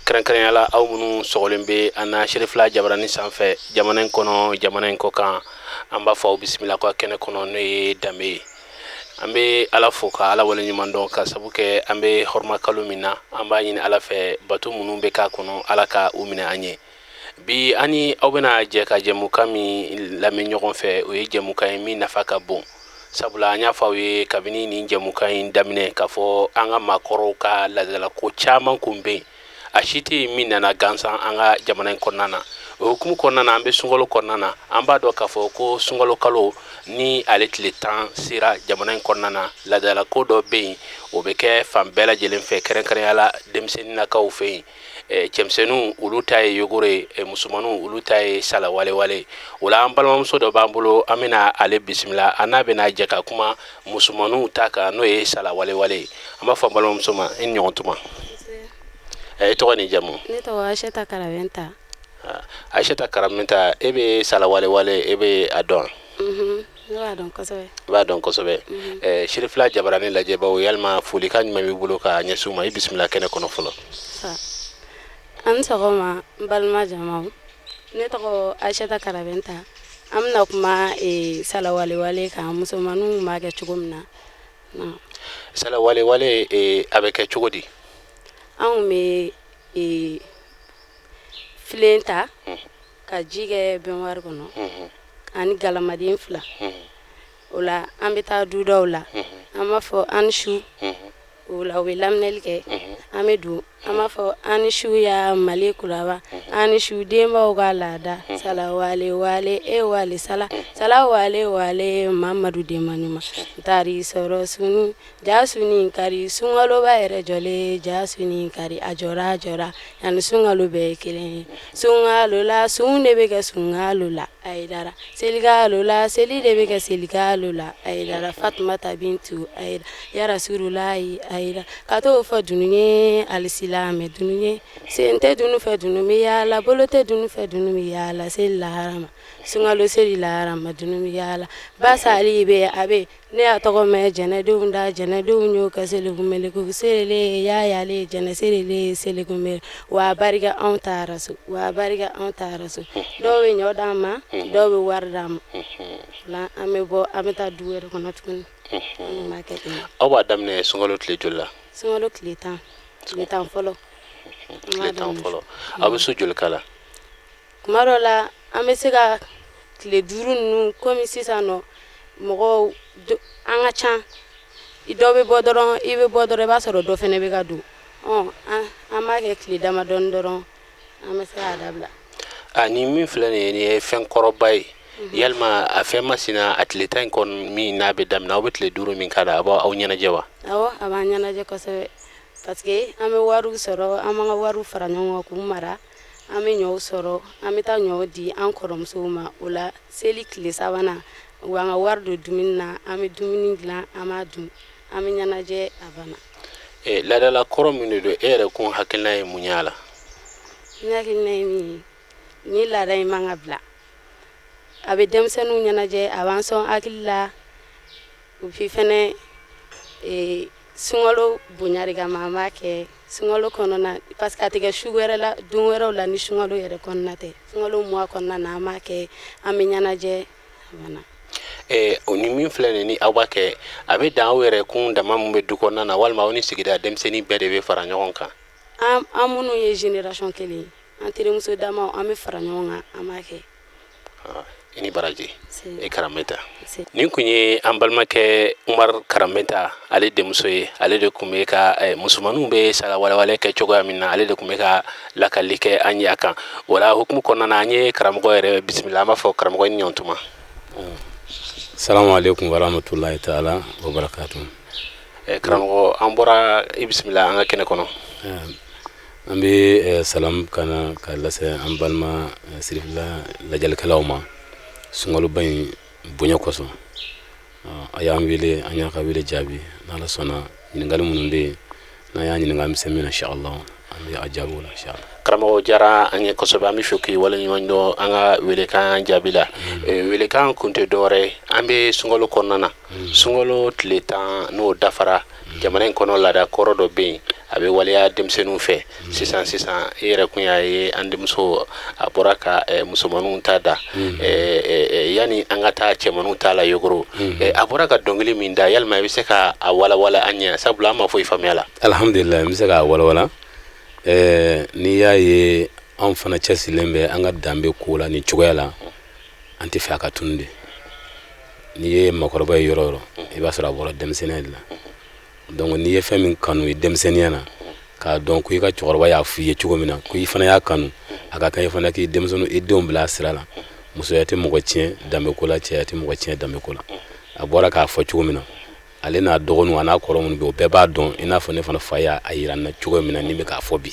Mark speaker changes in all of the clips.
Speaker 1: Kɛrɛnkɛrɛnya la, aw minnu sɔgɔlen bɛ an na Serifila Jabarani sanfɛ, jamana in kɔnɔ, jamana in kɔ kan, an b'a fɔ aw bisimila ka kɛnɛ kɔnɔ, n'o ye danbe ye. An bɛ Ala fo ka Ala waleɲuman dɔn ka sabu kɛ an bɛ hɔrɔma kalo min na. An b'a ɲini Ala fɛ, bato minnu bɛ k'a kɔnɔ, Ala ka u minɛ an ye. Bi, an ni aw bɛna jɛ ka jɛmukan min lamɛn ɲɔgɔn fɛ, o ye jɛmukan ye min nafa ka bon, sabula an y'a fɔ aw ye kabini nin jɛmukan in daminɛ k'a fɔ an ka maakɔrɔw ka laadalako caman kun bɛ yen, a si tɛ yen min nana gansan an ka jamana in kɔnɔna na. O hukumu kɔnɔna na, an bɛ sunkalo kɔnɔna na. An b'a dɔn k'a fɔ ko sunkalo kalo ni ale tile 10 sera jamana in kɔnɔna na, laadalako dɔ bɛ yen, o bɛ kɛ fan bɛɛ lajɛlen fɛ, kɛrɛnkɛrɛnya la denmisɛnninnakaw fɛ yen. Cɛmisɛnninw, olu ta ye yogoro ye, musomanninw, olu ta ye sala walewale. O la, an balimamuso dɔ b'an bolo, an bɛna ale bisimila, an n'a bɛna jɛ ka kuma musomanninw ta kan, n'o ye sala walewale ye. An b'a fɔ an balimamuso ma, i ni ɲɔgɔn tuma. E tɔgɔ ni jamu?
Speaker 2: Ne tɔgɔ Ayisata Karabenta.
Speaker 1: Ayisata Karabenta, e bɛ sala walewale, e bɛ a dɔn?
Speaker 2: Ne b'a dɔn kosɛbɛ.
Speaker 1: I b'a dɔn kosɛbɛ. Serifila Jabarani lajɛbaw, yalima folikan jumɛn b'i bolo ka ɲɛsin u ma? I bisimila kɛnɛ kɔnɔ fɔlɔ.
Speaker 2: An sɔgɔma, n balima jamaw. Ne tɔgɔ Ayisata Karabenta. An bɛna kuma sala walewale kan, musomanninw b'a kɛ cogo min na.
Speaker 1: Sala walewale, a bɛ kɛ cogo di?
Speaker 2: Anw bɛ filen ta ka ji kɛ baignoire kɔnɔ ani galamaden 2. O la, an bɛ taa dudaw la, an b'a fɔ an su. O la, u bɛ laminɛli kɛ, an bɛ don, an b'a fɔ an ni su ya Mali kuraba, an ni su denbaw ka laada, sala wale wale, e wale sala sala wale wale, Mamadu denba ɲuman, taari sɔrɔ suni ja suni kari, sunkaloba yɛrɛ jɔlen, ja suni kari, a jɔra, a jɔra, yanni sunkalo bɛɛ ye kelen ye. Sunkalo la, sun de bɛ kɛ sunkalo la, Ayidara. Selikalo la, seli de bɛ kɛ selikalo la, Ayidara. Fatumata Bintu Ayidara, ya Rasululayi Ayidara, ka t'o fɔ dunun ye, alisilamɛ dunun ye, sen tɛ dunun fɛ, dunun bɛ yaala, bolo tɛ dunun fɛ, dunun bɛ yaala, seli laharama, sunkalo seli laharama, dunun bɛ yaala, basali bɛ a bɛ. Ne y'a tɔgɔ mɛn jɛnɛdenw da, jɛnɛdenw y'o kɛ seliku meleku sele yayale jɛnɛ sele seliku mele wa barika. Anw taara so wa barika, anw taara so. Dɔw bɛ ɲɔ d'an ma, dɔw bɛ wari d'an ma. La an bɛ bɔ, an bɛ taa du wɛrɛ kɔnɔ tuguni, an b'a kɛ ten.
Speaker 1: Aw b'a daminɛ sunkalo tile joli la?
Speaker 2: Sunkalo tile 10, tile 10 fɔlɔ.
Speaker 1: Tile 10 fɔlɔ. Aw bɛ su joli k'a la?
Speaker 2: Tuma dɔ la, an bɛ se ka tile 5 ninnu, komi sisan nɔ mɔgɔw an ka ca, dɔ bɛ bɔ dɔrɔn, i bɛ bɔ dɔrɔn, i b'a sɔrɔ dɔ fana bɛ ka don. An b'a kɛ tile damadɔni dɔrɔn, an bɛ se k'a dabila.
Speaker 1: A ni min filɛ nin ye, nin ye fɛn kɔrɔba ye. Yalima a fɛn masina, a tile 10 in kɔni min n'a bɛ daminɛ, aw bɛ tile 5 min k'a la, a b'aw ɲɛnajɛ wa?
Speaker 2: Awɔ, a b'an ɲɛnajɛ kosɛbɛ, parce que an bɛ wariw sɔrɔ, an b'an ka wariw fara ɲɔgɔn kan k'u mara, an bɛ ɲɔw sɔrɔ, an bɛ taa ɲɔw di an kɔrɔmusow ma. O la, seli tile sabanan, u b'an ka wari don dumuni na, an bɛ dumuni dilan, an b'a dun, an bɛ ɲɛnajɛ, a banna.
Speaker 1: Laadala kɔrɔ min de don, e yɛrɛ kun hakilina ye mun ye a la?
Speaker 2: Ne hakilina ye min ye, ni laada in man ka bila. A bɛ denmisɛnninw ɲɛnajɛ, a b'an sɔn hakili la. Puis fɛnɛ, sunkalo bonya de kama an b'a kɛ sunkalo kɔnɔna, parce que a tɛ kɛ su wɛrɛ la, don wɛrɛw la ni sunkalo yɛrɛ kɔnɔna tɛ. Sunkalo mois kɔnɔna na, an b'a kɛ, an bɛ ɲɛnajɛ, a banna.
Speaker 1: O ni min filɛ nin ni aw b'a kɛ, a bɛ dan aw yɛrɛ kun dama min bɛ du kɔnɔna na, walima aw ni sigida denmisɛnnin bɛɛ de bɛ fara ɲɔgɔn kan?
Speaker 2: An minnu ye génération kelen ye, an terimuso damaw, an bɛ fara ɲɔgɔn kan, an b'a kɛ.
Speaker 1: I ni baraji e Karamɛta. Nin kun ye an balimakɛ Umar Karamɛta, ale denmuso ye. Ale de kun bɛ ka musomaninw bɛ sala walewale kɛ cogoya min na, ale de kun bɛ ka lakali kɛ an ye a kan. O la hukumu kɔnɔna na, an ye karamɔgɔ yɛrɛ bisimila. An b'a fɔ karamɔgɔ, ni ɲɔgɔntuma.
Speaker 3: Salamu aleykum warahmatulahi taala wa barakatu.
Speaker 1: Karamɔgɔ, an bɔra, i bisimila an ka kɛnɛ kɔnɔ.
Speaker 3: An bɛ salam kana ka lase an balima Sirifila lajɛlikɛlaw ma sunkaloba in bonya kosɔn. A y'an wele, an y'a ka wele jaabi. N'Ala sɔnna, ɲininkali minnu bɛ yen, n'an y'a ɲininka, an bɛ se min na, inshallah, an bɛ a jaabi o la, inshallah.
Speaker 1: Karamɔgɔ, diyara an ye kosɛbɛ. An bɛ fɛ k'i waleɲuman dɔn an ka welekan jaabi la. Welekan kun tɛ dɔwɛrɛ ye, an bɛ sunkalo kɔnɔna na. Sunkalo tile 10 n'o dafara, jamana in kɔnɔ, laada kɔrɔ dɔ bɛ yen, a bɛ waleya denmisɛnninw fɛ sisan sisan. I yɛrɛ kun y'a ye, an denmuso a bɔra ka musomanninw ta da. Yanni an ka taa cɛmanninw ta la, yogoro, a bɔra ka dɔnkili min da, yalima i bɛ se ka a walawala an ɲɛ, sabula an ma foyi faamuya la?
Speaker 3: Alhamdulilayi, n bɛ se k'a walawala. N'i y'a ye anw fana cɛsirilen bɛ an ka danbe ko la nin cogoya la, an tɛ fɛ a ka tunu de. N'i ye makɔrɔba ye yɔrɔ o yɔrɔ, i b'a sɔrɔ a bɔra denmisɛnninya de la. Donc n'i ye fɛn min kanu i denmisɛnninya na, k'a dɔn ko i ka cɛkɔrɔba y'a f'i ye cogo min na, ko i fana y'a kanu, a ka kan i fana k'i denmisɛnnin, i denw bila a sira la. Musoya tɛ mɔgɔ tiɲɛ danbe ko la, cɛya tɛ mɔgɔ tiɲɛ danbe ko la. A bɔra k'a fɔ cogo min na, ale n'a dɔgɔninw a n'a kɔrɔ minnu bɛ yen, o bɛɛ b'a dɔn, i n'a fɔ ne fana fa y'a yira n na cogo min na ni bɛ k'a fɔ bi.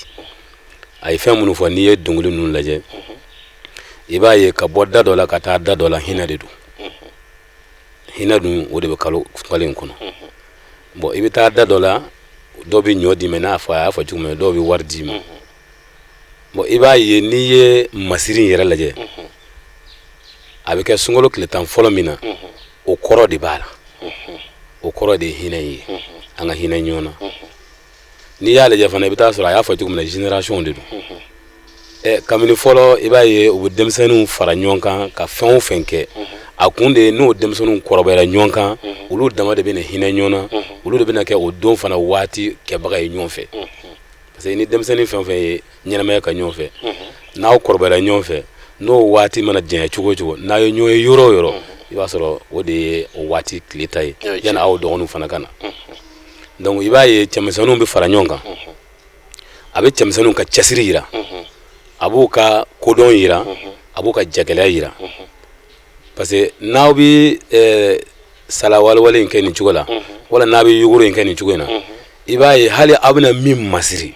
Speaker 3: A ye fɛn minnu fɔ, n'i ye dɔnkili ninnu lajɛ, i b'a ye ka bɔ da dɔ la ka taa da dɔ la, hinɛ de don. Hinɛ dun, o de bɛ kalo kalo in kɔnɔ. Bon, i bɛ taa da dɔ la, dɔw bɛ ɲɔ d'i ma, n'a fɔ a y'a fɔ cogo min na, dɔw bɛ wari d'i ma. Bon, i b'a ye, n'i ye masiri in yɛrɛ lajɛ, a bɛ kɛ sunkalo tile 10 fɔlɔ min na, o kɔrɔ de b'a la. O kɔrɔ de ye hinɛ ye, an ka hinɛ ɲɔgɔn na. N'i y'a lajɛ fana, i bɛ taa sɔrɔ a y'a fɔ cogo min na, génération de don. Kabini fɔlɔ, i b'a ye u bɛ denmisɛnninw fara ɲɔgɔn kan ka fɛn o fɛn kɛ, a kun de ye n'o denmisɛnninw kɔrɔbayara ɲɔgɔn kan, olu dama de bɛna hinɛ ɲɔgɔn na, olu de bɛna kɛ o don fana waati kɛbaga ye ɲɔgɔn fɛ. Parce que ni denmisɛnnin fɛn o fɛn ye ɲɛnamaya ka ɲɔgɔn fɛ, n'aw kɔrɔbayara ɲɔgɔn fɛ, n'o waati mana janya cogo o cogo, n'a ye ɲɔgɔn ye yɔrɔ o yɔrɔ, i b'a sɔrɔ o de ye o waati tile ta ye, yanni aw dɔgɔninw fana ka na. Donc i b'a ye cɛmisɛnninw bɛ fara ɲɔgɔn kan, a bɛ cɛmisɛnninw ka cɛsiri yira, a b'u ka kodɔn yira, a b'u ka jagɛlɛya yira. Parce que n'aw bɛ salawalewale in kɛ nin cogo la, wala n'a bɛ yogoro in kɛ nin cogo in na, i b'a ye hali aw bɛna min masiri,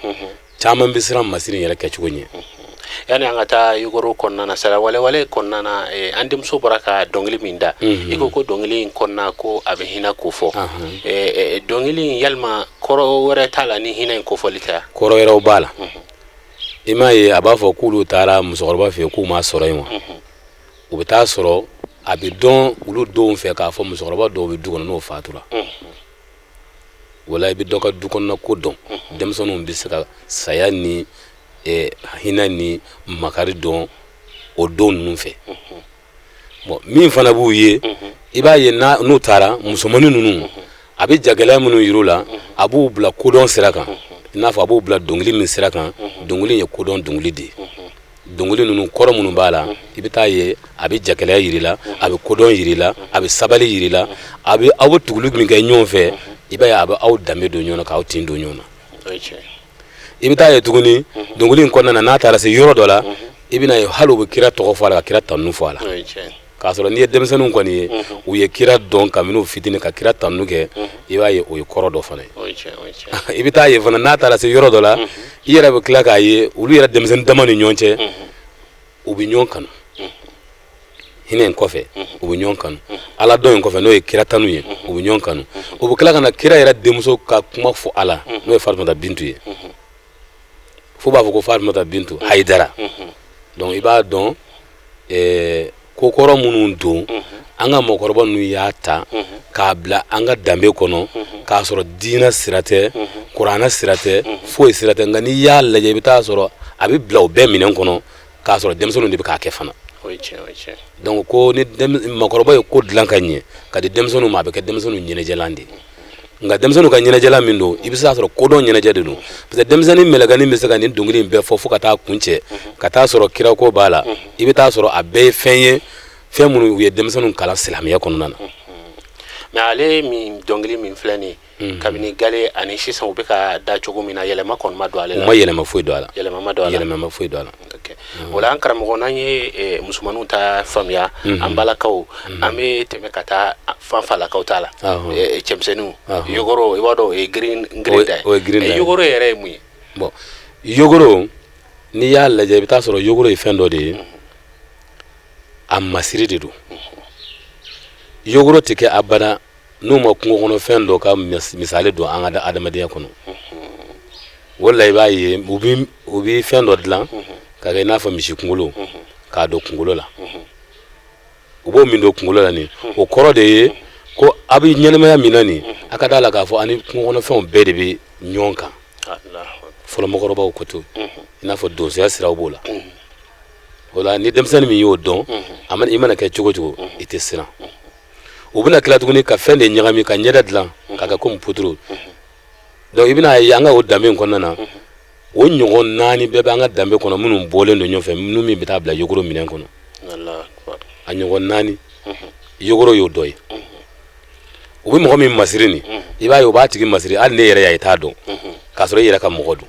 Speaker 3: caman bɛ siran masiri in yɛrɛ kɛcogo ɲɛ.
Speaker 1: Yanni an ka taa yogoro kɔnɔna na, salawalewale kɔnɔna na, an denmuso bɔra ka dɔnkili min da, i ko ko dɔnkili in kɔnɔna ko a bɛ hinɛ ko fɔ. Dɔnkili in, yalima kɔrɔ wɛrɛ t'a la ni hinɛ in kofɔli tɛ?
Speaker 3: Kɔrɔ wɛrɛw b'a la. I m'a ye a b'a fɔ k'olu taara musokɔrɔba fɛ yen, k'u m'a sɔrɔ yen wa? U bɛ taa sɔrɔ a bɛ dɔn olu denw fɛ k'a fɔ musokɔrɔba dɔw bɛ du kɔnɔ, n'o fatura. Wala i bɛ dɔ ka du kɔnɔna ko dɔn. Denmisɛnninw bɛ se ka saya ni hinɛ ni makari dɔn o don ninnu fɛ. Bon, min fana b'u ye, i b'a ye n'u taara musomannin ninnu, a bɛ jagɛlɛya minnu yir'u la, a b'u bila kodɔn sira kan, i n'a fɔ a b'u bila dɔnkili min sira kan. Dɔnkili ye kodɔn dɔnkili de ye. Dɔnkili ninnu kɔrɔ minnu b'a la, i bɛ taa ye a bɛ jagɛlɛya yir'i la, a bɛ kodɔn yir'i la, a bɛ sabali yir'i la, a bɛ aw bɛ tuguli min kɛ ɲɔgɔn fɛ, i b'a ye a bɛ aw danbe don ɲɔgɔn na, k'aw tin don ɲɔgɔn na. I bɛ taa ye tuguni, dɔnkili in kɔnɔna na, n'a taara se yɔrɔ dɔ la, i bɛna ye hali u bɛ kira tɔgɔ fɔ a la, ka kira tanu fɔ a la, k'a sɔrɔ n'i ye denmisɛnninw kɔni ye, u ye kira dɔn kabini u fitinin, ka kira tanu kɛ, i b'a ye o ye kɔrɔ dɔ fana ye. I bɛ taa ye fana, n'a taara se yɔrɔ dɔ la, i yɛrɛ bɛ tila k'a ye olu yɛrɛ denmisɛnnin dama ni ɲɔgɔn cɛ, u bɛ ɲɔgɔn kanu. Hinɛ in kɔfɛ, u bɛ ɲɔgɔn kanu. Ala dɔn in kɔfɛ, n'o ye kira tanu ye, u bɛ ɲɔgɔn kanu. U bɛ tila ka na kira yɛrɛ denmuso ka kuma fɔ a la, n'o ye Fatumata Bintu ye, fo b'a fɔ ko Fatumata Bintu Hayidara. Donc i b'a dɔn ko kɔrɔ minnu don, an ka mɔgɔkɔrɔba ninnu y'a ta k'a bila an ka danbe kɔnɔ, k'a sɔrɔ diinɛ sira tɛ, kuranɛ sira tɛ, foyi sira tɛ. Nka n'i y'a lajɛ, i bɛ taa sɔrɔ a bɛ bila o bɛɛ minɛn kɔnɔ, k'a sɔrɔ denmisɛnninw de bɛ k'a kɛ fana. Donc ko ni mɔgɔkɔrɔba ye ko dilan ka ɲɛ ka di denmisɛnninw ma, a bɛ kɛ denmisɛnninw ɲɛnajɛlan de ye. Nka denmisɛnninw ka ɲɛnajɛlan min don, i bɛ se k'a sɔrɔ kodɔn ɲɛnajɛ de don. Parce que denmisɛnnin mɛlɛkɛnin bɛ se ka nin dɔnkili in bɛɛ fɔ fo ka taa kuncɛ, ka taa sɔrɔ kirako b'a la. I bɛ taa sɔrɔ a bɛɛ ye fɛn ye, fɛn minnu u ye denmisɛnninw kalan silamɛya kɔnɔna na.
Speaker 1: Mais ale min dɔnkili min filɛ nin ye, kabini gale ani sisan, u bɛ ka da cogo min na, yɛlɛma kɔni ma don ale
Speaker 3: la. U ma yɛlɛma foyi don a la.
Speaker 1: Yɛlɛma ma don a
Speaker 3: la. Yɛlɛma ma foyi don a la.
Speaker 1: O la an karamɔgɔ, n'an ye musomanninw ta faamuya, an balakaw, an bɛ tɛmɛ ka taa fan falakaw ta la. Cɛmisɛnninw, yogoro, i b'a dɔn o ye girin girin da ye.
Speaker 3: O ye girin da ye.
Speaker 1: Yogoro yɛrɛ ye mun ye?
Speaker 3: Bon, yogoro, n'i y'a lajɛ, i bɛ taa sɔrɔ yogoro ye fɛn dɔ de ye, a masiri de don. Yogoro tɛ kɛ abada n'u ma kungo kɔnɔ fɛn dɔ ka misali don an ka adamadenya kɔnɔ. O la i b'a ye u bɛ fɛn dɔ dilan ka kɛ i n'a fɔ misi kunkolo, k'a don kunkolo la. U b'o min don kunkolo la nin, o kɔrɔ de ye ko a bɛ ɲɛnamaya min na nin, a ka d'a la k'a fɔ ani kungo kɔnɔfɛnw bɛɛ de bɛ ɲɔgɔn kan. Fɔlɔ mɔgɔkɔrɔbaw ko to, i n'a fɔ donsoya siraw b'o la. O la ni denmisɛnnin min y'o dɔn, a mana i mana kɛ cogo cogo, i tɛ siran. U bɛna tila tuguni ka fɛn de ɲagami ka ɲɛda dilan k'a kɛ komi puturu. Donc i bɛna ye an ka o danbe in kɔnɔna na, o ɲɔgɔn naani bɛɛ bɛ an ka danbe kɔnɔ, minnu bɔlen don ɲɔgɔn fɛ, minnu min bɛ taa bila yogoro minɛn kɔnɔ. A ɲɔgɔn naani, yogoro y'o dɔ ye. U bɛ mɔgɔ min masiri nin, i b'a ye u b'a tigi masiri, hali ne yɛrɛ y'a ye, t'a dɔn k'a sɔrɔ i yɛrɛ ka mɔgɔ don.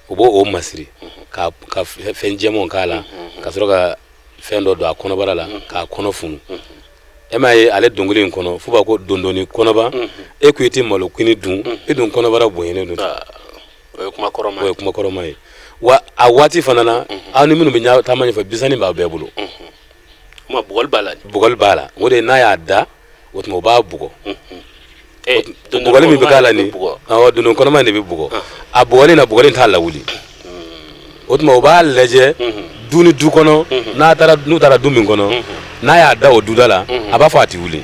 Speaker 3: U b'o o masiri ka fɛn jɛmanw k'a la, ka sɔrɔ ka fɛn dɔ don a kɔnɔbara la k'a kɔnɔ funu. E m'a ye ale dɔnkili in kɔnɔ f'u b'a ko dondonni kɔnɔba, e ko i tɛ malo kini dun, e dun kɔnɔbara bonyalen don.
Speaker 1: O ye kuma kɔrɔma.
Speaker 3: O ye kuma kɔrɔma ye. Wa a waati fana na, aw ni minnu bɛ taama ɲɛfɛ, bisani b'a bɛɛ bolo.
Speaker 1: Kuma bugɔli b'a la.
Speaker 3: Bugɔli b'a la. O de n'a y'a da, o tuma u b'a bugɔ. Bugɔli min bɛ k'a la nin, awɔ, dondon kɔnɔma in de bɛ bugɔ. A bugɔli na, bugɔli t'a lawuli. O tuma u b'a lajɛ du ni du kɔnɔ, n'a taara, n'u taara du min kɔnɔ, n'a y'a da o duda la, a b'a fɔ a tɛ wuli.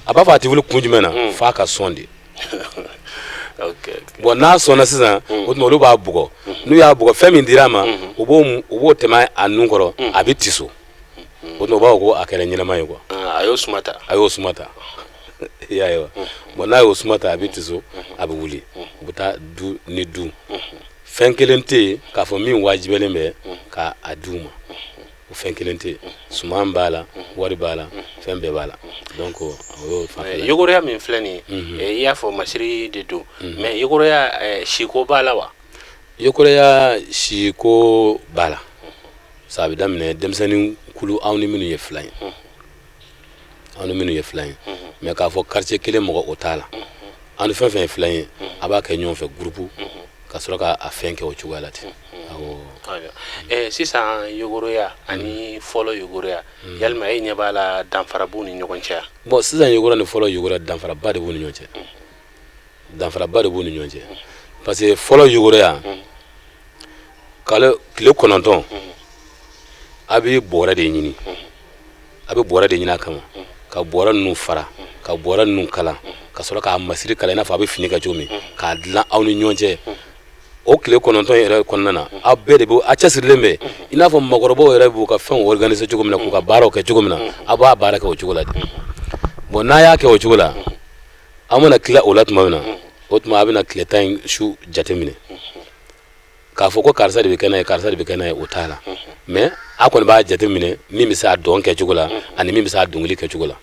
Speaker 3: A b'a fɔ a tɛ wuli kun jumɛn na? F'a ka sɔn de. Bon, n'a sɔnna sisan, o tuma olu b'a bugɔ. N'u y'a bugɔ, fɛn min dira a ma, u b'o tɛmɛ a nun kɔrɔ, a bɛ tiso. O tuma u b'a fɔ ko a kɛra ɲɛnama ye quoi.
Speaker 1: A y'o suma ta.
Speaker 3: A y'o suma ta, i y'a ye wa? Bon, n'a y'o suma ta, a bɛ tiso, a bɛ wuli. U bɛ taa du ni du. Fɛn kelen tɛ yen k'a fɔ min wajibiyalen bɛ ka a di u ma, o fɛn kelen tɛ yen. Suman b'a la, wari b'a la, fɛn bɛɛ b'a la. Donc o y'o fanfɛla ye.
Speaker 1: Yogoroya min filɛ nin ye, i y'a fɔ masiri de don, mais yogoroya, siko b'a la wa?
Speaker 3: Yogoroya, siko b'a la. Sa a bɛ daminɛ denmisɛnnin kulu, aw ni minnu ye fila ye, aw ni minnu ye fila ye. Mais k'a fɔ quartier kelen mɔgɔ, o t'a la. Aw ni fɛn fɛn ye fila ye, a b'a kɛ ɲɔgɔn fɛ groupe, ka sɔrɔ k'a fɛn kɛ o cogoya la ten, awɔ.
Speaker 1: Sisan yogoroya ani fɔlɔ yogoroya, yalima e ɲɛ b'a la danfara b'u ni ɲɔgɔn cɛ?
Speaker 3: Bon, sisan yogoro ni fɔlɔ yogoroya, danfaraba de b'u ni ɲɔgɔn cɛ. Danfaraba de b'u ni ɲɔgɔn cɛ, parce que fɔlɔ yogoroya, kalo tile 9, a bɛ bɔrɛ de ɲini, a bɛ bɔrɛ de ɲini a kama, ka bɔrɛ ninnu fara, ka bɔrɛ ninnu kala, ka sɔrɔ k'a masiri kala i n'a fɔ a bɛ fini kɛ cogo min, k'a dilan aw ni ɲɔgɔn cɛ. O tile 9 yɛrɛ kɔnɔna na, aw bɛɛ de bɛ a cɛsirilen bɛ, i n'a fɔ maakɔrɔbaw yɛrɛ b'u ka fɛnw organiser cogo min na, k'u ka baaraw kɛ cogo min na, aw b'a baara kɛ o cogo la de. Bon, n'a y'a kɛ o cogo la, aw mana tila o la tuma min na, o tuma a bɛna tile 10 in su jateminɛ k'a fɔ ko karisa de bɛ kɛ n'a ye, karisa de bɛ kɛ n'a ye, o t'a la. Mais a kɔni b'a jateminɛ min bɛ se a dɔn kɛcogo la ani min bɛ se a dɔnkili kɛcogo la.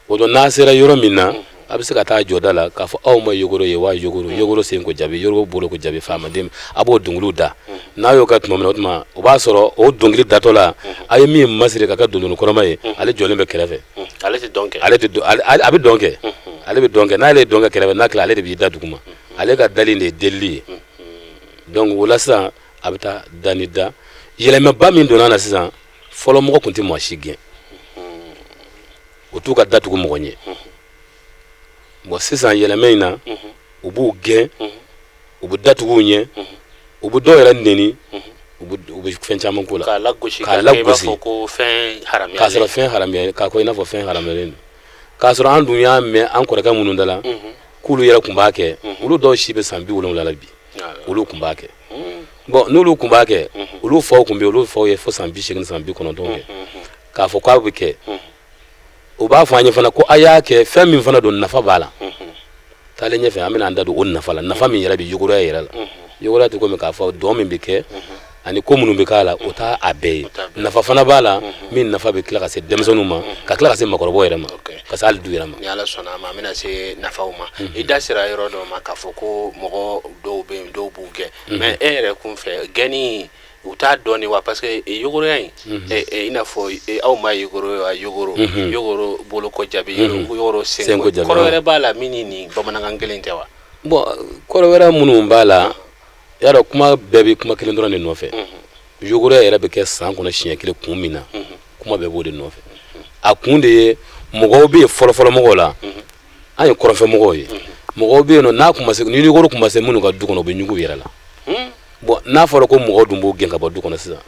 Speaker 3: O don, n'a sera yɔrɔ min na, a bɛ se ka taa jɔda la k'a fɔ aw ma yogoro ye wa, yogoro, yogoro sen ko jaabi, yogoro bolo ko jaabi, faamaden. A b'o dɔnkiliw da. N'a y'o kɛ tuma min na, o tuma o b'a sɔrɔ o dɔnkili datɔ la, a ye min masiri ka kɛ dondonni kɔrɔma ye, ale jɔlen bɛ kɛrɛfɛ.
Speaker 1: Ale tɛ dɔn kɛ?
Speaker 3: Ale tɛ, a bɛ dɔn kɛ, ale bɛ dɔn kɛ. N'ale ye dɔn kɛ kɛrɛfɛ, n'a tila, ale de b'i da duguma. Ale ka dali de ye delili ye. Donc o la sisan, a bɛ taa da ni da. Yɛlɛmaba min donna na sisan, fɔlɔ mɔgɔ tun tɛ maa si gɛn, o t'u ka da tugu mɔgɔ ɲɛ. Bon, sisan yɛlɛmɛ in na, u b'u gɛn, u bɛ da tugu u ɲɛ, u bɛ dɔw yɛrɛ neni, u bɛ fɛn caman k'u la.
Speaker 1: K'a lagosi.
Speaker 3: K'a
Speaker 1: k'a kɛ i b'a
Speaker 3: lagosi.
Speaker 1: fɔ ko fɛn
Speaker 3: K'a
Speaker 1: haramuyalen.
Speaker 3: sɔrɔ fɛn haramuyalen, k'a kɔ i n'a fɔ fɛn haramuyalen don, k'a sɔrɔ an dun y'a mɛn an kɔrɔkɛ minnu da la k'olu yɛrɛ tun b'a kɛ. Olu dɔw si bɛ san 70 la bi, olu tun b'a kɛ. Bon, n'olu tun b'a kɛ, olu faw tun bɛ yen, olu faw ye fo san 80, san 90 kɛ k'a fɔ k'a bɛ kɛ. U b'a fɔ an ye fana ko a y'a kɛ, fɛn min fana don, nafa b'a la. Taalen ɲɛfɛ, an bɛna an da don o nafa la, nafa min yɛrɛ bɛ yogoroya yɛrɛ la. Yogoroya tɛ komi k'a fɔ dɔn min bɛ kɛ. Ani ko minnu bɛ k'a la, o t'a a bɛɛ ye. Nafa fana b'a la, min nafa bɛ tila ka se denmisɛnninw ma, ka tila ka se makɔrɔbaw yɛrɛ ma, ka se hali du yɛrɛ ma.
Speaker 1: Ni Ala sɔnna a ma, an bɛna se nafaw ma. I da sera yɔrɔ dɔ ma k'a fɔ ko mɔgɔ dɔw bɛ yen, dɔw b'u gɛn. Mais e yɛrɛ kun fɛ, gɛnni, u t'a dɔn ni wa? Parce que yogoroya in, i n'a fɔ aw ma yogoro wa, yogoro yogoro boloko jaabi, yogoro senko kɔrɔ wɛrɛ b'a la min ni nin bamanankan kelen tɛ wa?
Speaker 3: Bon, kɔrɔ wɛrɛ minnu b'a la, y'a dɔn, kuma bɛɛ bɛ kuma kelen dɔrɔn de nɔfɛ. Yogoroya yɛrɛ bɛ kɛ san kɔnɔ siɲɛ kelen kun min na, kuma bɛɛ b'o de nɔfɛ. A kun de ye, mɔgɔw bɛ yen, fɔlɔfɔlɔ mɔgɔw la, an ye kɔrɔnfɛ mɔgɔw ye, mɔgɔw bɛ yen nɔ, n'a kun ma se, ni yogoro kun ma se minnu ka du kɔnɔ, u bɛ ɲugu u yɛrɛ la. Bon, n'a fɔra ko mɔgɔw dun b'o gɛn ka bɔ du kɔnɔ sisan,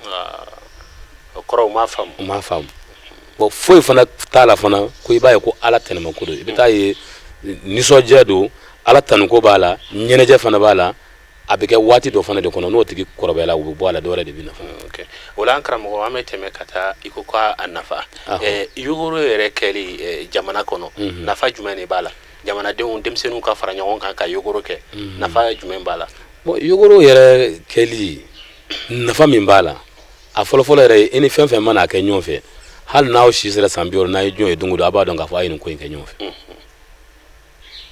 Speaker 1: o kɔrɔ u m'a faamu.
Speaker 3: U m'a faamu. Bon, foyi fana t'a la fana ko i b'a ye ko Ala tɛnɛma ko don. I bɛ taa ye, nisɔndiya don, Ala tanuko b'a la, ɲɛnajɛ fana b'a la. A bɛ kɛ waati dɔ fana de kɔnɔ, n'o tigi kɔrɔbayala, u bɛ bɔ a la, dɔwɛrɛ de bɛ na fana.
Speaker 1: O la, an karamɔgɔ, an bɛ tɛmɛ ka taa. I ko k'a nafa, yogoro yɛrɛ kɛli jamana kɔnɔ, nafa jumɛn de b'a la? Jamanadenw, denmisɛnninw ka fara ɲɔgɔn kan ka yogoro kɛ, nafa jumɛn b'a la?
Speaker 3: Bon, yogoro yɛrɛ kɛli, nafa min b'a la, a fɔlɔfɔlɔ yɛrɛ ye, i ni fɛn fɛn mana kɛ ɲɔgɔn fɛ, hali n'aw si sera san 60, n'a ye ɲɔgɔn ye don o don, a b'a dɔn k'a fɔ a ye nin ko in kɛ ɲɔgɔn fɛ.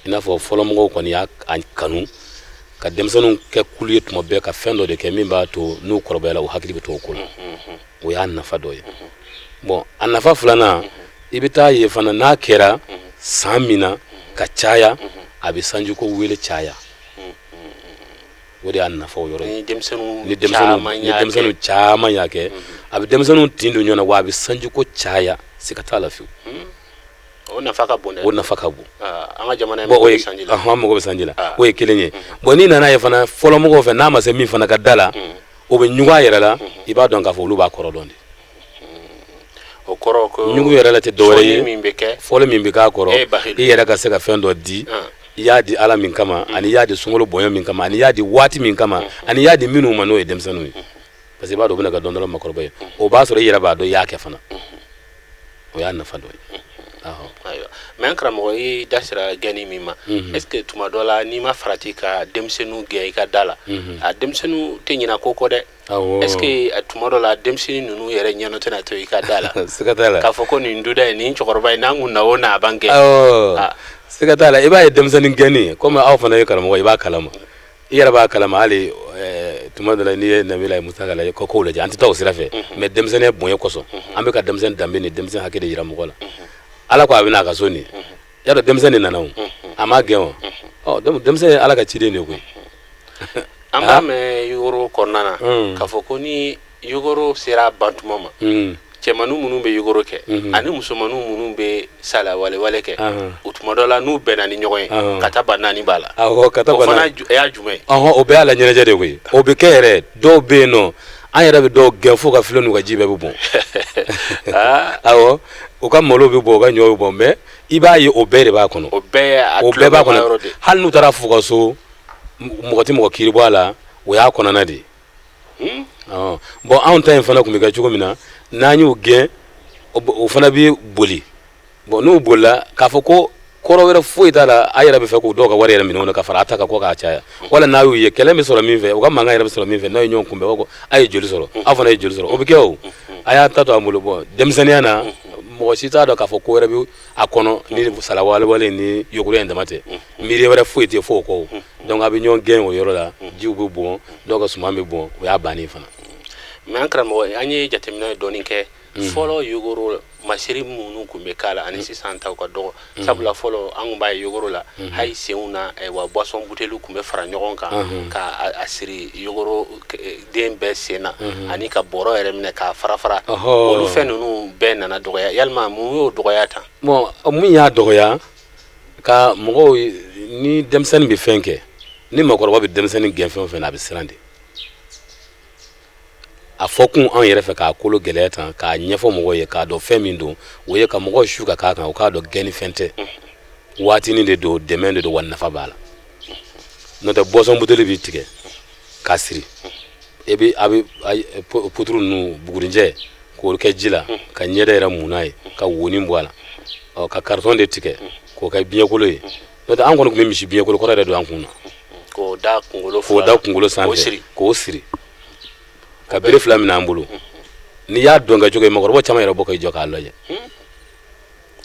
Speaker 3: I n'a fɔ fɔlɔmɔgɔw kɔni y'a kanu ka denmisɛnninw kɛ kulu ye tuma bɛɛ, ka fɛn dɔ de kɛ min b'a to n'u kɔrɔbayala, u hakili bɛ to o ko la. O y'a nafa dɔ ye. Bon, a nafa filanan, i bɛ taa ye fana, n'a kɛra san min na ka caya, a bɛ sanjiko wele caya. O de y'a nafa o yɔrɔ ye.
Speaker 1: Ni denmisɛnninw
Speaker 3: ni denmisɛnninw caman y'a kɛ, a bɛ denmisɛnninw tin don ɲɔgɔn na, wa a bɛ sanjiko caya, siga t'a la fiyewu.
Speaker 1: O nafa ka bon dɛ.
Speaker 3: O nafa ka bon.
Speaker 1: An ka jamana in mago bɛ sanji la.
Speaker 3: An mago bɛ sanji la, o ye kelen ye. Bon, n'i nana ye fana, fɔlɔmɔgɔw fɛ, n'a ma se min fana ka da la, o bɛ ɲugun a yɛrɛ la. I b'a dɔn k'a fɔ olu b'a kɔrɔ dɔn de.
Speaker 1: O kɔrɔ ko
Speaker 3: ɲugun yɛrɛ la tɛ dɔwɛrɛ ye,
Speaker 1: min bɛ kɛ
Speaker 3: fɔlɔ min bɛ k'a kɔrɔ, i yɛrɛ ka se ka fɛn dɔ di, i y'a di Ala min kama, ani i y'a di sunkalo bonya min kama, ani i y'a di waati min kama, ani i y'a di minnu ma, n'o ye denmisɛnninw ye, parce que i b'a dɔn u bɛna kɛ don dɔ la makɔrɔba ye. O b'a sɔrɔ i yɛrɛ b'a dɔn i y'a kɛ fana. O y'a nafa dɔ ye.
Speaker 1: Ayiwa, mais an karamɔgɔ, i da sera gɛnni min ma, est ce que tuma dɔ la, n'i ma farati ka denmisɛnninw gɛn i ka da la, a denmisɛnninw tɛ ɲina ko kɔ dɛ? Est ce que tuma dɔ la, denmisɛnnin ninnu yɛrɛ ɲɛnɔ tɛna to i ka da la?
Speaker 3: Siga t'a la.
Speaker 1: K'a fɔ ko nin duda in, nin cɛkɔrɔba in, n'an kun na o na, a b'an gɛn.
Speaker 3: Awɔ, siga t'a la. I b'a ye, denmisɛnnin gɛnni, komi aw fana ye karamɔgɔ, i b'a kalama, i yɛrɛ b'a kalama. Hali tuma dɔ la, n'i ye Nabila Musa ka lajɛ, ko kow lajɛ, an tɛ taa o sira fɛ, mais denmisɛnninya bonya kosɔn, an bɛ ka denmisɛnnin danbe ni denmisɛn hakɛ de yira mɔgɔ la. Ala ko a bɛna a ka so nin, y'a dɔn denmisɛnnin nana, o a ma gɛn o. Ɔ, donc denmisɛn ye Ala ka ciden de ye koyi.
Speaker 1: An b'a mɛn yogoro kɔnɔna na k'a fɔ ko ni yogoro sera bantuma ma, cɛmannin minnu bɛ yogoro kɛ ani musomannin minnu bɛ sala walewale kɛ, o tuma dɔ la, n'u bɛnna ni ɲɔgɔn ye, ka taa ba naani b'a la.
Speaker 3: Awɔ, ka taa.
Speaker 1: O fana y'a jumɛn ye?
Speaker 3: Ɔhɔn, o bɛɛ y'a la ɲɛnajɛ de koyi. O bɛ kɛ yɛrɛ. Dɔw bɛ yen nɔ, an yɛrɛ bɛ dɔw gɛn fo ka filen n'u ka ji bɛɛ bɛ bɔn. Awɔ, u ka malo bɛ bɔn, u ka ɲɔ bɛ bɔn, mais i b'a ye, o bɛɛ de b'a kɔnɔ.
Speaker 1: O bɛɛ.
Speaker 3: O bɛɛ b'a kɔnɔ. Hali n'u taara f'u ka so, mɔgɔ tɛ mɔgɔ kiiri bɔ a la. O y'a kɔnɔna de ye. Bon, anw ta in fana tun bɛ kɛ cogo min na, n'an y'u gɛn, o fana bɛ boli. Bon, n'u bolila, k'a fɔ ko kɔrɔ wɛrɛ foyi t'a la, a yɛrɛ bɛ fɛ k'u dɔw ka wari yɛrɛ minɛ ka fara a ta kan ko k'a caya. Wala n'a y'u ye, kɛlɛ bɛ sɔrɔ min fɛ, u ka mankan yɛrɛ bɛ sɔrɔ min fɛ, n'aw ye ɲɔgɔn kunbɛn, u b'a fɔ a ye joli sɔrɔ, aw fana ye joli sɔrɔ. O bɛ kɛ. O a y'a ta to an bolo. Bon, denmisɛnninya na, mɔgɔ si t'a dɔn k'a fɔ ko wɛrɛ bɛ a kɔnɔ ni sala walewale ni yogoro in dama tɛ. Miiri wɛrɛ foyi tɛ fo o kɔ. Donc a bɛ ɲɔgɔn gɛn o yɔrɔ la, jiw bɛ bɔn, dɔw ka suman bɛ bɔn, o y'a bannen fana.
Speaker 1: Mais an karamɔgɔ, an ye jateminɛ dɔɔni kɛ. Fɔlɔ yogoro masiri minnu tun bɛ k'a la ani sisan taw ka dɔgɔ, sabula fɔlɔ an tun b'a ye yogoro la, hali senw na wa, boisson buteliw tun bɛ fara ɲɔgɔn kan ka a siri yogoro den bɛɛ sen na, ani ka bɔrɔ yɛrɛ minɛ k'a fara fara. Olu fɛn ninnu bɛɛ nana dɔgɔya. Yalima mun y'o dɔgɔya tan?
Speaker 3: Bon, mun y'a dɔgɔya, ka mɔgɔw ni denmisɛnnin bɛ fɛn kɛ, ni mɔgɔkɔrɔba bɛ denmisɛnnin gɛn fɛn o fɛn na, a bɛ siran de. A fɔ kun anw yɛrɛ fɛ k'a kolo gɛlɛya tan, k'a ɲɛfɔ mɔgɔw ye, k'a dɔn fɛn min don, o ye ka mɔgɔw su ka k'a kan, o k'a dɔn gɛnni fɛn tɛ, waatinin de don, dɛmɛ de don, wa nafa b'a la. N'o tɛ, boisson buteli b'i tigɛ k'a siri, e bɛ a bɛ puturu ninnu, bugurinjɛ, k'o kɛ ji la ka ɲɛda yɛrɛ mun n'a ye, ka wonin bɔ a la. Ɔ, ka carton de tigɛ k'o kɛ biɲɛkolo ye. N'o tɛ, an kɔni tun bɛ misi biɲɛkolo kɔrɔ yɛrɛ don an kun na.
Speaker 1: K'o da kunkolo.
Speaker 3: K'o da kunkolo sanfɛ, k'o siri. Ka bere 2 minɛ an bolo. N'i y'a dɔn kɛ cogo ye, mɔgɔkɔrɔba caman yɛrɛ bɔ k'i jɔ k'a lajɛ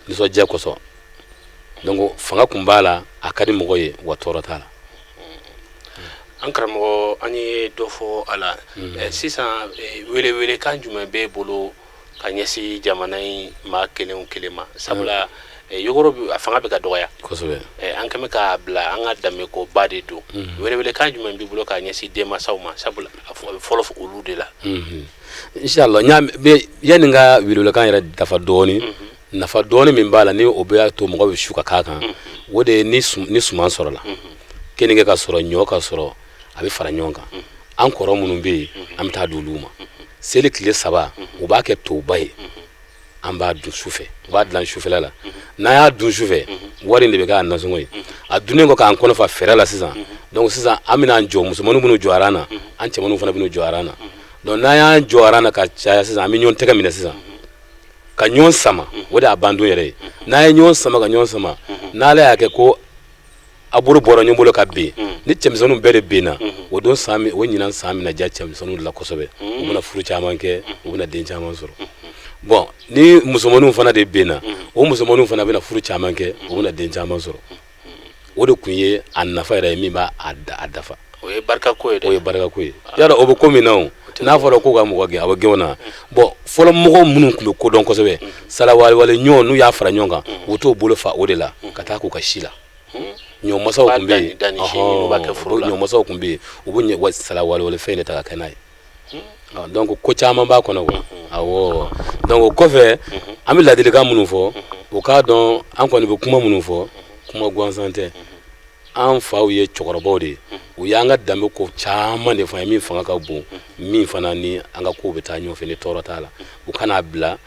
Speaker 3: nisɔndiya kosɔn. Donc fanga kun b'a la, a ka di mɔgɔ ye, wa tɔɔrɔ t'a la.
Speaker 1: An karamɔgɔ, an ye dɔ fɔ a la. Sisan, welewelekan jumɛn b'e bolo ka ɲɛsin jamana in maa kelen o kelen ma? Sabula yogoro a fanga bɛ ka dɔgɔya. An kɛmɛ k'a bila an ka danbekoba de don. Welewelekan jumɛn b'i bolo ka ɲɛsin denmansaw ma? Sabula a bɛ fɔlɔ olu de la.
Speaker 3: Inshallah, yanni n ka welewelekan yɛrɛ dafa dɔɔni, nafa dɔɔni min b'a la, ni o bɛ to mɔgɔ bɛ su ka k'a kan, o de ye ni suman sɔrɔla, keninge ka sɔrɔ, ɲɔ ka sɔrɔ, a bɛ fara ɲɔgɔn kan. An kɔrɔ minnu bɛ yen, an bɛ taa di olu ma. Seli tile 3, u b'a kɛ toba ye, an b'a dun su fɛ. U b'a dilan sufɛla la. N'an y'a dun su fɛ, wari in de bɛ k'a nasɔngɔ ye. A dunnen kɔ k'an kɔnɔ fa fɛrɛ la sisan, donc sisan an bɛna an jɔ. Musomaninw bɛn'u jɔ aran na, an cɛmaninw fana bɛn'u jɔ aran na. Donc n'an y'an jɔ aran na ka caya sisan, an bɛ ɲɔgɔn tɛgɛ minɛ sisan ka ɲɔgɔn sama. O de y'a bandon yɛrɛ ye. N'an ye ɲɔgɔn sama ka ɲɔgɔn sama, n'Ala y'a kɛ ko a bolo bɔra ɲɔgɔn bolo ka bin, ni cɛmisɛnninw bɛɛ de binna o don, san o ɲinan san bɛna diya cɛmisɛnninw la kosɛbɛ. U bɛna furu caman kɛ, u bɛna den caman sɔrɔ. Bon, ni musomaninw fana de binna, o musomaninw fana bɛna furu caman kɛ, u bɛna den caman sɔrɔ. O de kun ye a nafa yɛrɛ ye min b'a a dafa.
Speaker 1: O ye barikako ye dɛ.
Speaker 3: O ye barikako ye. Yala o bɛ ko min na, o n'a fɔra ko ka mɔgɔ gɛn, a bɛ gɛn o na. Bon, fɔlɔ mɔgɔw minnu tun bɛ ko dɔn kosɛbɛ, salawalewale ɲɔ, n'u y'a fara ɲɔgɔn kan, u t'o bolo fa o de la ka taa k'u ka si la. Ɲɔmasaw tun bɛ yen, ɲɔmasaw tun bɛ yen, u bɛ salawalewale fɛn de ta ka kɛ n'a ye. Donc ko caman b'a kɔnɔ quoi. Awɔ, donc o kɔfɛ, an bɛ ladilikan minnu fɔ, u k'a dɔn an kɔni bɛ kuma minnu fɔ, kuma gansan tɛ. An faw ye cɛkɔrɔbaw de ye, u y'an ka danbe ko caman de fɔ an ye, min fanga ka bon, min fana ni an ka kow bɛ taa ɲɔgɔn fɛ, ni tɔɔrɔ t'a la. U kan'a bila,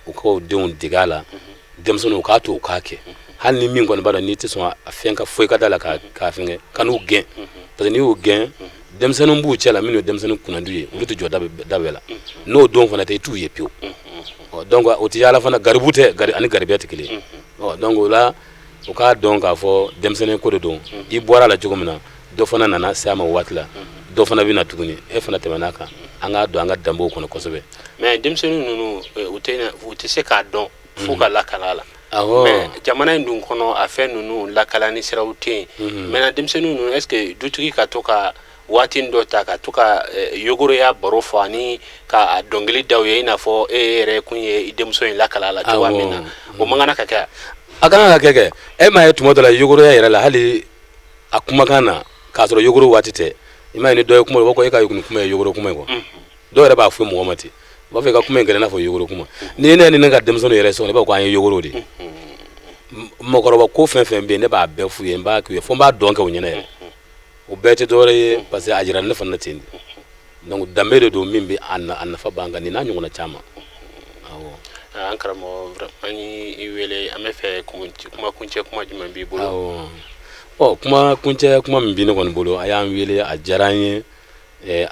Speaker 3: u k'u denw dege a la. Denmisɛnninw, u k'a to u k'a kɛ. Hali ni min kɔni b'a dɔn n'i tɛ sɔn a fɛn ka foyi ka da la k'a fɛnkɛ, ka n'u gɛn, parce que n'i y'u gɛn, denmisɛnninw b'u cɛ la minnu ye denmisɛnnin kunnandi ye, olu tɛ jɔ da bɛɛ la. N'o don fana tɛ, i t'u ye pewu. Donc o tɛ yaala fana, garibu tɛ, ani garibuya tɛ kelen ye. Donc o la, u k'a dɔn k'a fɔ denmisɛnnin ko de don. I bɔra a la cogo min na, dɔ fana nana se a ma waati la, dɔ fana bɛ na tuguni, e fana tɛmɛn'a kan. An k'a don an ka danbew kɔnɔ kosɛbɛ.
Speaker 1: Mais denmisɛnnin ninnu, u tɛ se k'a dɔn f'u ka lakala la. Mais jamana in dun kɔnɔ, a fɛn ninnu lakalani siraw tɛ yen. Maintenant, denmisɛnnin ninnu, est ce que dutigi ka to ka waati dɔ ta ka to ka yogoroya baro fɔ ani ka dɔnkili da u ye, i n'a fɔ e yɛrɛ kun ye i denmuso in lakala la cogoya min na, o man kan ka kɛ?
Speaker 3: A kan ka kɛ kɛ. E m'a ye, tuma dɔ la, yogoroya yɛrɛ la, hali a kumakan na k'a sɔrɔ yogoro waati tɛ, i m'a ye, ni dɔ ye kuma, u b'a fɔ e ka nin kuma ye yogoro kuma ye quoi. Dɔw yɛrɛ b'a fɔ mɔgɔ ma ten, u b'a fɔ i ka kuma in kɛra i n'a fɔ yogoro kuma. Ni ne ni ne ka denmisɛnninw yɛrɛ sɔrɔ, i b'a fɔ ko an ye yogoro de ye. Mɔgɔkɔrɔba ko fɛn fɛn bɛ yen, ne b'a bɛɛ f'u ye, n b'a k'u ye, fo n b'a dɔn kɛ u ɲɛna yɛrɛ. O bɛɛ tɛ dɔwɛrɛ ye, parce que a jira ne fana ten de. Donc danbe de don min bɛ a nafa b'an kan, nin n'a ɲɔgɔnna caman. Awɔ.
Speaker 1: An karamɔgɔ, an y'i wele, an bɛ fɛ kuma kuncɛ kuma jumɛn b'i bolo?
Speaker 3: Awɔ, ɔ kuma kuncɛ kuma min bɛ ne kɔni bolo, a y'an wele, a diyara an ye.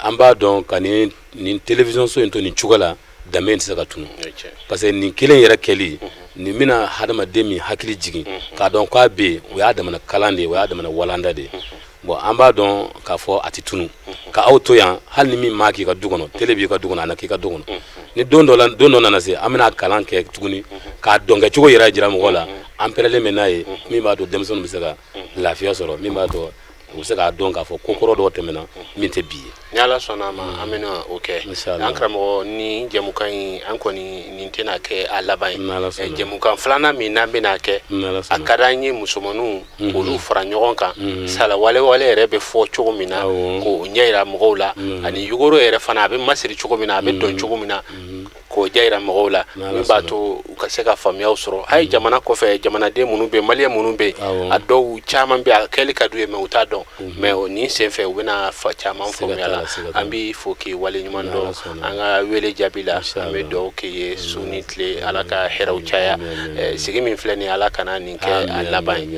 Speaker 3: An b'a dɔn ka nin télévision so in to nin cogo la, danbe in tɛ se ka tunu, parce que nin kelen yɛrɛ kɛli nin bɛna hadamaden min hakili jigin k'a dɔn k'a bɛ yen, o y'a damana kalan de ye, o y'a damana walanda de ye. Bon, an b'a dɔn k'a fɔ a tɛ tunu ka aw to yan. Hali ni min maa k'i ka du kɔnɔ, télé b'i ka du kɔnɔ, a na k'i ka du kɔnɔ, ni don dɔ la, don dɔ nana se, an bɛna kalan kɛ tuguni k'a dɔn kɛcogo yɛrɛ jira mɔgɔw la. An pɛrɛlen bɛ n'a ye, min b'a to denmisɛnninw bɛ se ka lafiya sɔrɔ, min b'a to u bɛ se k'a dɔn k'a fɔ ko kɔrɔ dɔw tɛmɛna min tɛ bi ye.
Speaker 1: Ni Ala sɔnna a ma, an bɛna o kɛ. An karamɔgɔ, ni jɛmukan in, an kɔni nin tɛna kɛ a laban ye. Jɛmukan filanan min n'an bɛna kɛ, a ka d'an ye musomaninw k'olu fara ɲɔgɔn kan, sala walewale yɛrɛ bɛ fɔ cogo min na, k'o ɲɛ yira mɔgɔw la, ani yogoro yɛrɛ fana a bɛ masiri cogo min na, a bɛ dɔn cogo min na, k'o ɲɛ yira mɔgɔw la, min b'a to u ka se ka faamuyaw sɔrɔ. Hali jamana kɔfɛ, jamanaden minnu bɛ, maliyɛn minnu bɛ yen, a dɔw caman bɛ, a kɛli ka d'u ye, mais u t'a dɔn. Mais nin senfɛ, u bɛna fa caman faamuya la. An b'i fo k'i waleɲuman dɔn an ka wele jaabi la. An bɛ dugawu k'i ye su ni tile, Ala ka hɛrɛw caya. Sigi min filɛ nin ye, Ala kana nin kɛ a laban ye.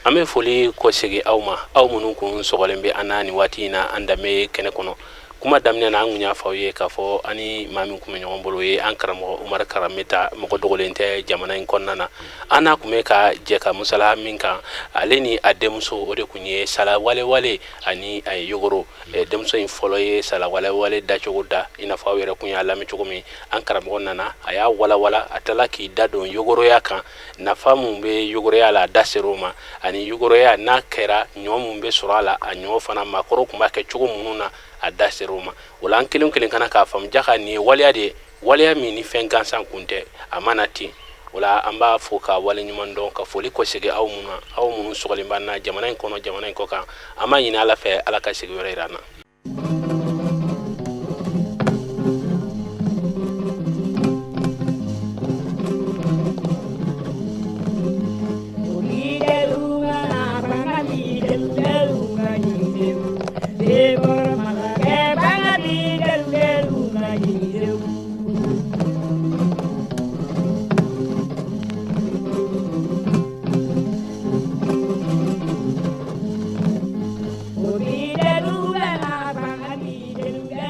Speaker 1: An bɛ foli kɔsegin aw ma, aw minnu kun sɔgɔlen bɛ an na nin waati in na an danbe kɛnɛ kɔnɔ. Kuma daminɛ na, an kun y'a fɔ aw ye k'a fɔ an ni maa min kun bɛ ɲɔgɔn bolo, o ye an karamɔgɔ Umaru Karameta, mɔgɔ dogolen tɛ jamana in kɔnɔna na. An n'a kun bɛ ka jɛ ka musala min kan, ale ni a denmuso, o de kun ye sala walewale ani a ye yogoro. Denmuso in fɔlɔ ye sala walewale dacogo da, i n'a fɔ aw yɛrɛ kun y'a lamɛn cogo min. An karamɔgɔ nana, a y'a walawala, a tilala k'i da don yogoroya kan, nafa mun bɛ yogoroya la, a da ser'o ma, ani yogoroya n'a kɛra, ɲɔ mun bɛ sɔrɔ a la, a ɲɔ fana maakɔrɔw tun b'a kɛ cogo minnu na, a da ser'o ma. O la, an kelen kelen kana k'a faamu jaka nin ye waleya de ye, waleya min ni fɛn gansan kun tɛ, a ma na ten. O la, an b'a fo ka wale ɲuman dɔn, ka foli kɔsegin aw mun na, aw minnu sɔgɔlen b'an na jamana in kɔnɔ, jamana in kɔ kan. An b'a ɲini Ala fɛ, Ala ka sigiyɔrɔ yira an na.